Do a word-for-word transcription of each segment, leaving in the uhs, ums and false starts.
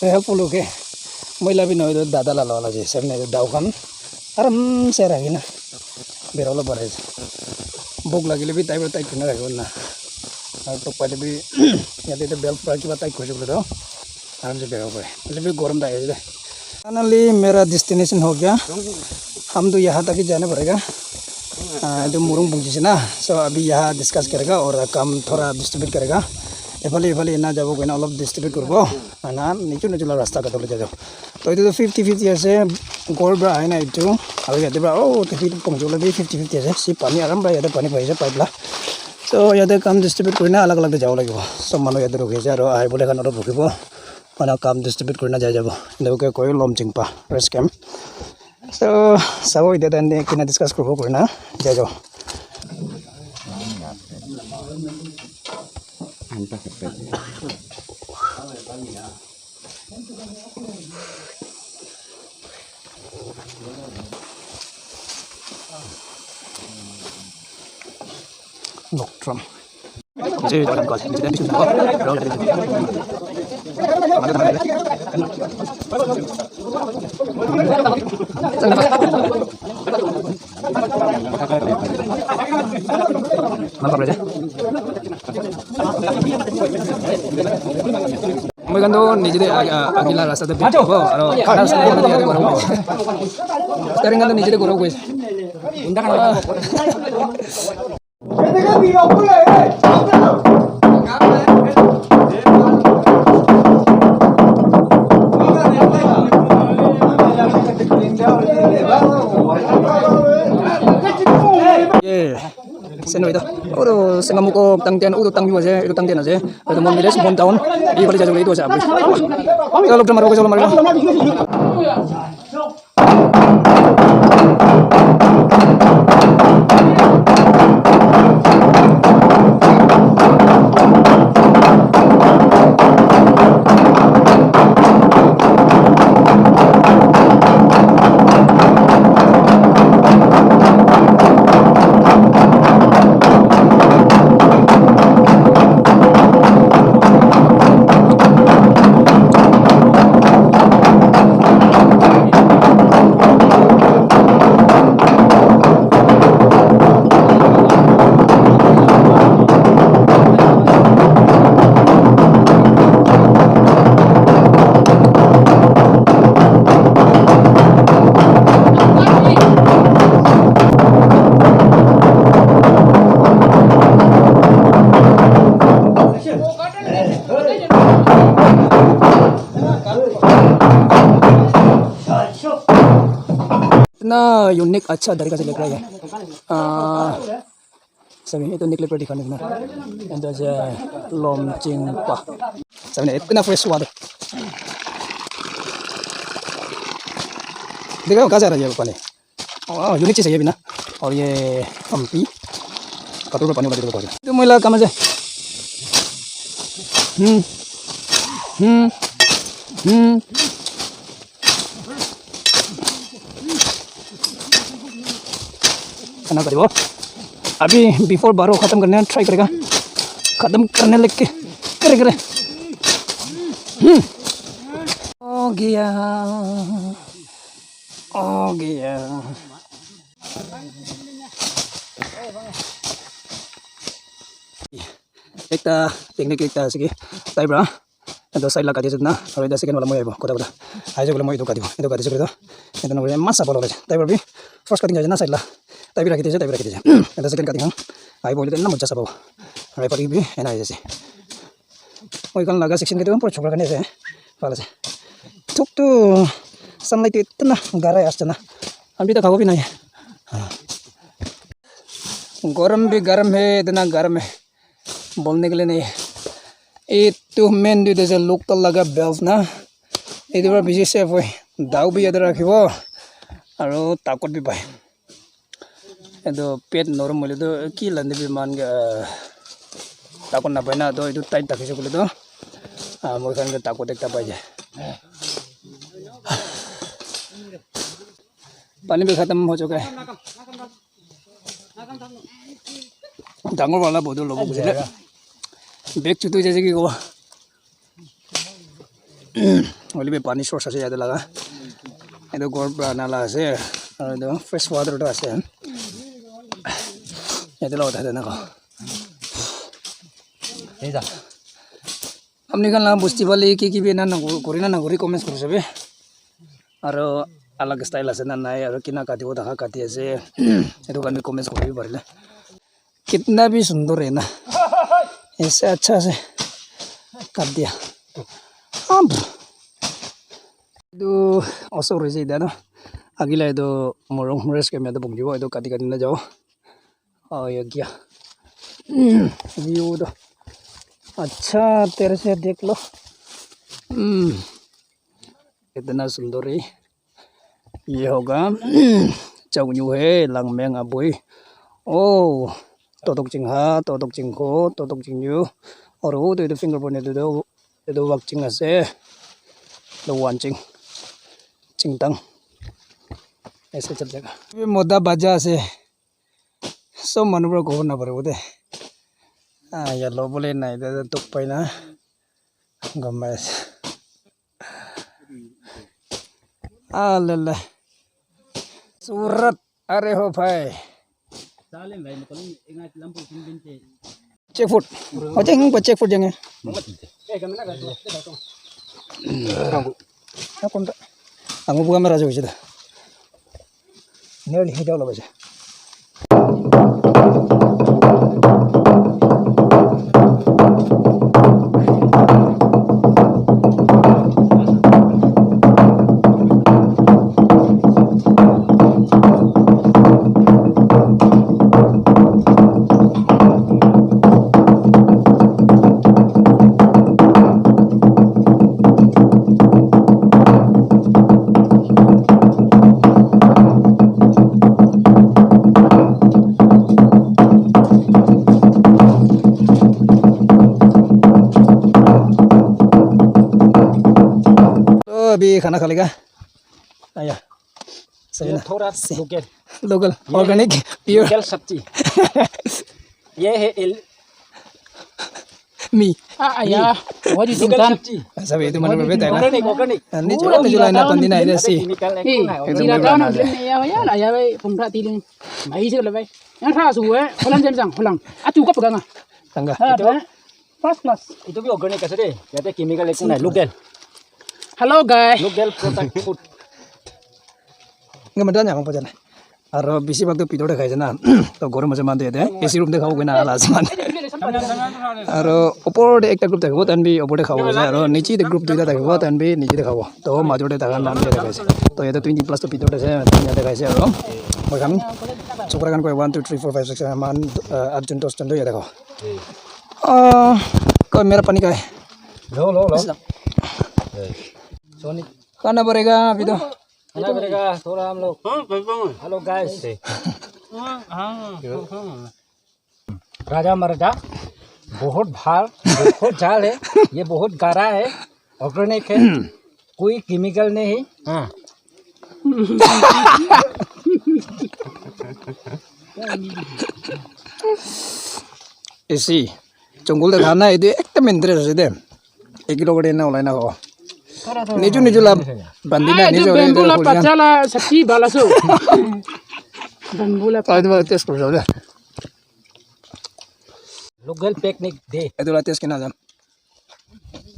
helpful hoke. Moi la bhi nohoile dada la loa la je, sabne dao khan aram se rakhi na. Berabole pare. Bhuk lagile bhi tai para tai kurina rakhibo na. Aru tok paile bhi yate to belt para kiba tai kuri bole to aram se berabo pare. Hoile bhi gorom ta ahi ase de. Finally, मेरा destination हो गया। हम तो यहाँ तक ही जाना पड़ेगा। Ah, etu murung bungji se na. So, abhi yaha discuss karega aur kam thoda distribute karega. Ephale, ephale ena jabo koina olop distribute koribo. Ana nichu nichu la rasta ghat le jabo. To etu to fifty fifty ase. Ghor para ahina etu. Aru yate para, oh, te fifty fifty ase. Si pani aram para yate pani paise pipe la. So, yate kam distribute kurina alag alag te jabo lagibo. Sob manu yate rukhi ase aru ahibole khan olop rukhibo. Mana kam distribute kurina jai jabo. Etu ke koi Lomchingpa rest camp. So, sabo etia time te kina discuss kuribo kurina jai jabo. Nok drum. Moi khan toh niche te agi, agi la rasta te bishi hobo, aro khara rasta te bishi hobo. Steering khan toh niche te ghura koi ase. Yeah. Sen hoida. Oro senga muko tangten, oro tangyu ase, oro tangten ase. Oro mon village, mon town. Ei phale jai jabo, etu ase apni. Chalo, chalo, maro, chalo, maro. इतना यूनिक अच्छा तरीका से लग रहा है। आ, सभी ये तो निकले पर दिखाने को ना। अंदर से लोमचिंग पा। सभी ने इतना फ्रेश वाटर। देखो, कहाँ जा रहा है ये पानी? वाह, यूनिक चीज़ है ये भी ना। और ये हम्पी कटोर में पानी वाला देखो। तो मैला काम है। हम्म। हम्म। हम्म। खाना करेगा। अभी बिफोर बारह खत्म करने ट्राई करेगा। खत्म करने लग के। करे, करे। हम्म। हो गया। हो गया। Ekta technique ekta ase ki, tai pra, etu side la kati ase na, aru etu second wala moi ahibo, kotha kotha. Ahi ase koile moi etu katibo, etu kati ase koile toh, etu na hoile eman sapha log ase. Tai pra bi first cutting ase na side la, tai bi rakhi dise, tai bi rakhi dise. Etu second cutting khan, Ahi bole to enna moja ase babo. Rai pari bi ena ase. Moi khan laga section ke to pura chokra khan ase. Bhal ase. Thuk tu sunlight to itna gara ase na. Abhi tak khabo bhi nahi. Garam bhi garam hai, itna garam hai. Bolne ke liye nahi. Etu main tu ase local laga belt na. Etu para bishi safe hoi. Dao bhi yate rakhibo. Aru takot bhi pai. Etu pet norom hoile tu ki lande bi man ke, ah, takot napai na, to etu tight rakhise koile tu, ah, moi khan ke takot ekta pai jai. Pani bhi khatam ho chuka hai. Dangor wala bottle lobo khujile. Bag chutu jaise ki kobo. Hoile bi pani source ase yate laga. Etu ghor para ana la ase. Aru etu fresh water tu ase. Yate la utha de na ko. Ei ja. Apni khan la bosti phale ki ki bi na na kori na na kori comments kori sabi. Aru alag style ase na nai, aru kina katibo thaka kati ase. Etu khan bi comments kori bi parile. Kitna bhi sundor hai na. Aise achha se kat diya. Ab. Etu osor hoise etiya na. Agila etu morung rest kori na etu bong jibo, etu kati kati na jabo. Oh, ye kya? Hmm, view to achha tere se dekh lo. Hmm. Itna sundor hai. Ye hoga Chaunyu hai, Langmeng Aboi. Oh, Totok Chingha, Totok Chingkho, Totok Chingyu. Aur wo to etu finger point etu to, etu Wakching ase. Etu Wanching. Chingtang. Aise chal jayega. Ye mota baja ase. Sob manu para kobo naparibo de. Ah, yellow bole nai de, dukh pai na. Gom pai ase. Ah, le, le. Surat, are ho bhai. Check food. Acha, hing pa check food jange. Ako nta. Ang buka mera jo jida. Nearly hit all of us. तो अभी खाना खा लेगा। आया। सही ये ना? थोड़ा से local। Local, ये organic, pure। Local सब्जी। ये है एल- मी। Ah, aya. What do you think, local सब्जी। Sabi itu mana berbeda kan? Organic, organic। Ni pura juga lain apa ni na ini sih? Chemical eh, Eh, pura sila organic। Tahu nak beli ni ya, ya, lah, ya, baik, pun tak tiling. Mai sih kalau baik. Yang salah suwe, holang jam sang, holang. Atu kau pegang ah. Tangga। Ha, itu, first class। Itu भी organic আছে দেই। ইয়াতে chemical একো নাই, local। Hello, guys। Local product food। Enggak, beneran ya, Bang Pajan? Aro bisi bhag to bhitor te khai ase na, to gorom ase man to yate A C room te khabo koina ala ase man. Aro upor te ekta group thakibo, tahan bi upor te khabo ase, aro niche te group duita thakibo, tahan bi niche te khabo. To major te thaka man yate khai ase. To yate twenty plus to bhitor te ase, yate khai ase aro. Moi khan chokra khan koi one, two, three, four, five, six, seven, man, uh, aat jon, dos jon to yate khabo. Ah, koi mera pani kahan hai? लो, लो, लो। खाना पड़ेगा अभी तो। खाना पड़ेगा, थोड़ा हम लोग। हाँ, बिल्कुल। Hello, guys। हाँ, हाँ, हाँ। राजा महाराजा, बहुत भार, बहुत जाल है, ये बहुत गाढ़ा है, organic है, कोई chemical नहीं। हाँ। Esi, jungle te thana etu ekdum interest ase de. Ek kilo kori na ulai na ho. Niju niju la bandi na, niju niju la khuli na. Bamboo la patta la sabji bhal ase. Bamboo la patta. Etu la taste kori sabo de. Local picnic day. Etu la taste kena ase?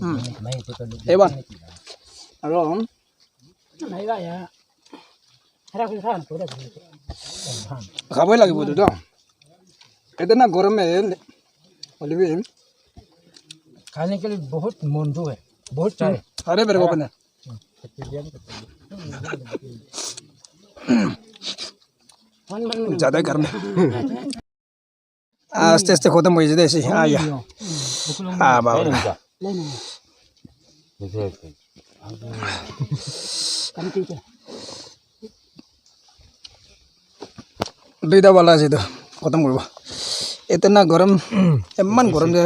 Hmm. Eba. Aro, hmm? Khaboi lagibo etu to. इतना गर्म है, अभी भी। खाने के लिए बहुत मंजू है, बहुत चाहे। अरे, मेरे को बना। ज़्यादा गर्म है। আস্তে আস্তে খতম হয়ে যেতে এসে। আয়া। আ, বাবা। দুইটা বালা আছে তো, খতম কৰিব। এতে না গৰম, ইমান গৰম যে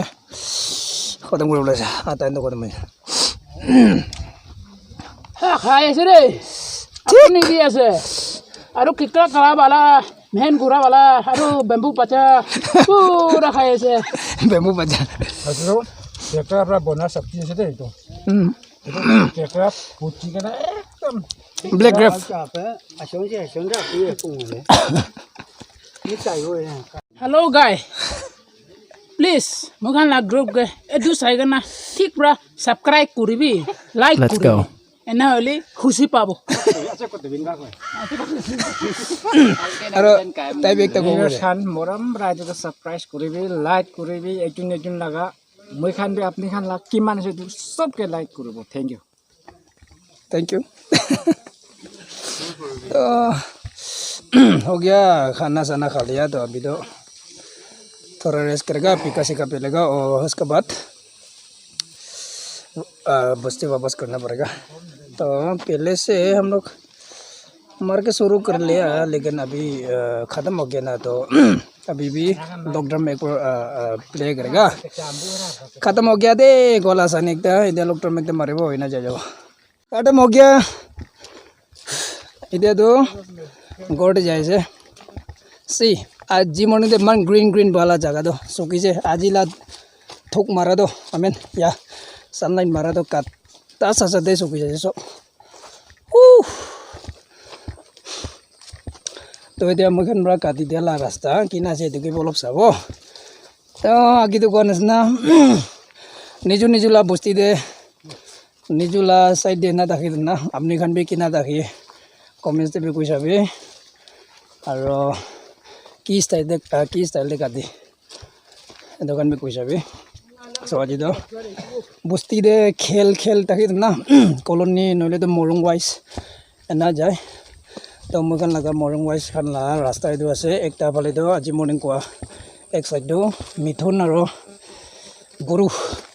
খতম কৰিব ওলাইছে। আ, তাই খতম হৈছে। হা, খাই আছে ৰে। আপুনি দি আছে। আৰু কিকৰা কালা বালা, মেহেন গুৰা বালা, আৰু বেম্বু পাচা, পুৰা খাই আছে। বেম্বু পাচা। আৰু কেকৰা পৰা বনোৱা চব্জি আছে দেই এইটো। উম। এইটো কেকৰা পুচি কেনে একদম Blake grab. Hello guy, please, মোখান লাগ গ্ৰুপ গে, এইটো চাই কেনে ঠিক পুৰা ছাবস্ক্ৰাইব কৰিবি, লাইক Let's কৰিবি। Go. এনে হ'লে খুচি পাব। আৰু তাই বি একটা ক'ব। চান মৰম ৰাইজে ছাবস্ক্ৰাইব কৰিবি, লাইক কৰিবি, এইটো নতুন লগা। মই খান বি আপুনি খান লাগ কিমান আছে এইটো চবকে লাইক কৰিব। Thank you। Thank you। तो हो गया, खाना साना खा लिया, तो अभी तो थोड़ा रेस्ट करेगा, पीका सीका पी लेगा और उसके बाद, आ, बस्ती वापस करना पड़ेगा। तो पहले से हम लोग मार के शुरू कर लिया, लेकिन अभी, आ, ख़त्म हो गया ना, तो अभी भी डॉक्टर में एक बार, आ, आ, प्ले करेगा। खत्म हो गया दे, गोला सानी एक, इधर डॉक्टर में तो मारे वो ही ना जा जाओ। খতম হো গিয়া। এতিয়াতো ঘৰতে যাই আছে। চি, আজি মৰ্ণিং ইমান গ্ৰীণ গ্ৰীণ বালা জাগা তো চকিছে। আজি লা থোক মাৰা তো, আমেন, ইয়া, ছানলাইট মাৰা তো কাটা চাচাতে চকি যাইছে চব। উহ। তো এতিয়া মই খান পৰা কাটি দিয়া লা ৰাস্তা কিনা আছে, এইটো কি অলপ চাব। তো আগিতো কোৱা নিচিনা, নিজু নিজু লা বস্তি দে, নিজু লা চাইড দে না দেখি না, আপনি খান বি কিনা দেখি, কমেন্টস দে বি কৈ চাবি। আৰু কি ষ্টাইল দে, আহ, কি ষ্টাইল দে কাটি, এইটো খান বি কৈ চাবি। চ' আজি তো বস্তি দে খেল খেল দেখি না, কলনি নহ'লে তো মৰং ৱাইজ এনা যায়। তো মই খান লগা মৰং ৱাইজ খান লা ৰাস্তা এইটো আছে। একটা ফালে তো আজি মৰ্ণিং কোৱা এক চাইড তো মিথুন আৰু গৰু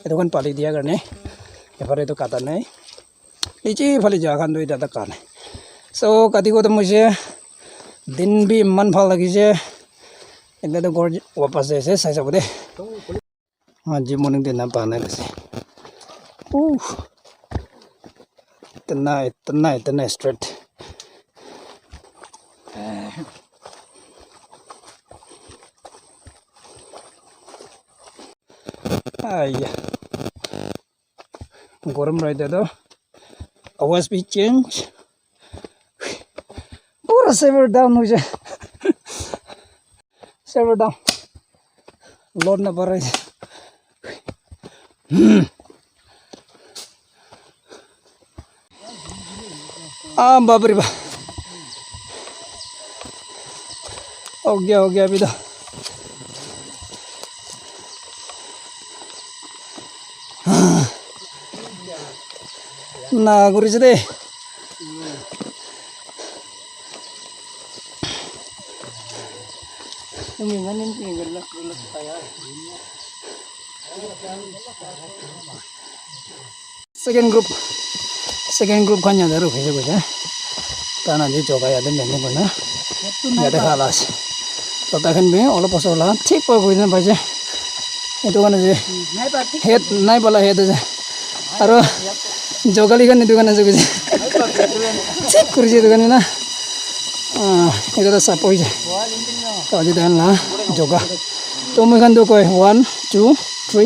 এইটো খান পালি দিয়াৰ কাৰণে এফালে তো কাটা নাই। নিচে ফালে যোৱা খান তো এতিয়া তো কাটা নাই। চ' কাটি খতম হৈছে। দিন বি ইমান ভাল লাগিছে। এতিয়া তো ঘৰ ৱাপাছ যাই আছে, চাই চাব দে। আজি মৰ্ণিং দিনা পোৱা নাই বেছি। উহ। ইতনা, ইতনা, ইতনা ষ্ট্ৰেট। আইয়া। গৰম ৰাইতে তো। আৱাজ বি চেঞ্জ। পুৰা চাৰ্ভাৰ ডাউন হৈছে। Server down. লোড নাপাৰে। আ, বাপৰে বাপ। हो गया, हो गया अभी तो। না, ঘুরিছে দে। Second group, second group খান ইয়াতে ৰখিছে কৈছে। তাৰ নাজি জগা ইয়াতে মেনে বনা। ইয়াতে খালা আছে। তো তাখন বি অলপ পাছত ওলা। ঠিক পাই বহি যেন পাইছে। এইটো কাৰণে যে হেড নাই পালা হেড আছে। আৰু জগালিখন এইটো কাৰণে আছে কৈছে। ঠিক কৰিছে এইটো কাৰণে না। আহ, এটা তো চাপ হৈছে। তো আজি দেখা না, যোগা। তো মই এখান তো কয়, one, two, three,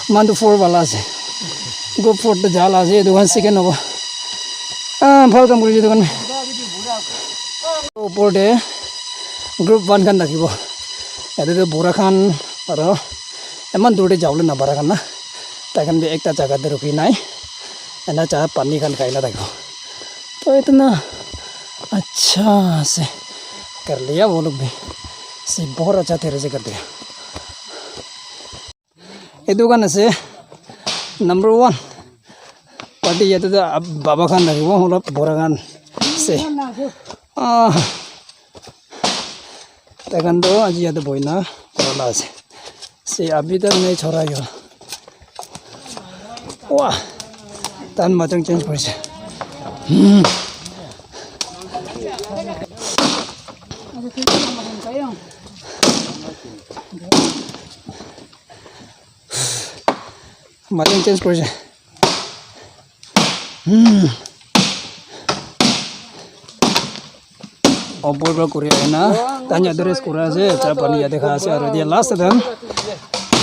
one two four পালা আছে। গ্ৰুপ ফ'ৰ তো জাল আছে, এইটো কাৰণে ছেকেণ্ড হ'ব। আহ, ভাল কাম কৰিছে এইটো কাৰণে। ওপৰতে গ্ৰুপ ওৱান খান থাকিব। ইয়াতে তো বুঢ়া খান আৰু ইমান দূৰতে যাবলৈ নাপাৰা খান না। তাই খান বি একটা জাগাতে ৰখি নাই। এনে চাহ পানী খান খাই না থাকিব। তো ইতনা আচ্ছা আছে। कर लिया वो लोग भी। सी बहुत अच्छा तरीके से कर दिया। Etu khan ase number one. Party yate toh baba khan thakibo, olop bura khan ase. Ah, tai khan toh aji yate bohi na kura la ase. Se abhi tak nahi chhora yo. Wah, tai khan machang change kurise. Hmm. Machang change kurise. Hmm. Opor pra kuri ahina, tai khan yate rest kura ase, cha pani yate kha ase, aru dia last time.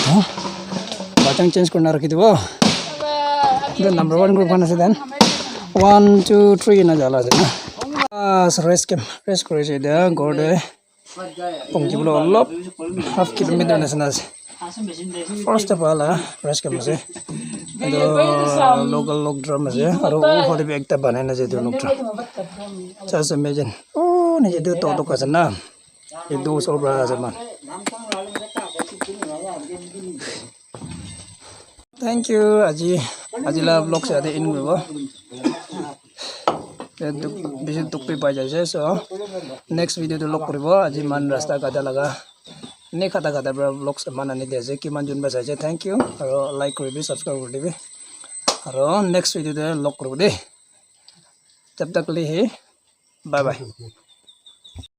Huh? Machang change kurina rakhi dibo. Then number one group khan ase then. One, two, three na jala ase na. Last rest camp, rest kuri ase dia, ghor te. Pongji bole olop half kilometer nisina ase. First of all, ah, rest camp ase. Etu local log drum ase. Aru upor te bi ekta banai na ase etu log drum. Just imagine. Oh, niche te totok ase na. Etu usor para ase man. Thank you. Aji, aji la vlog yate end kuribo. Te duk, bishi duk bi pai jaise. So, next video te log kuribo. Aji man rasta gata laga. Ene khata khata para vlogs eman ani di ase. Kiman jun para saise. Thank you. Aru like kuribi, subscribe kuri dibi. Aru next video te log kuribo de. Jab tak ke liye hi, bye bye.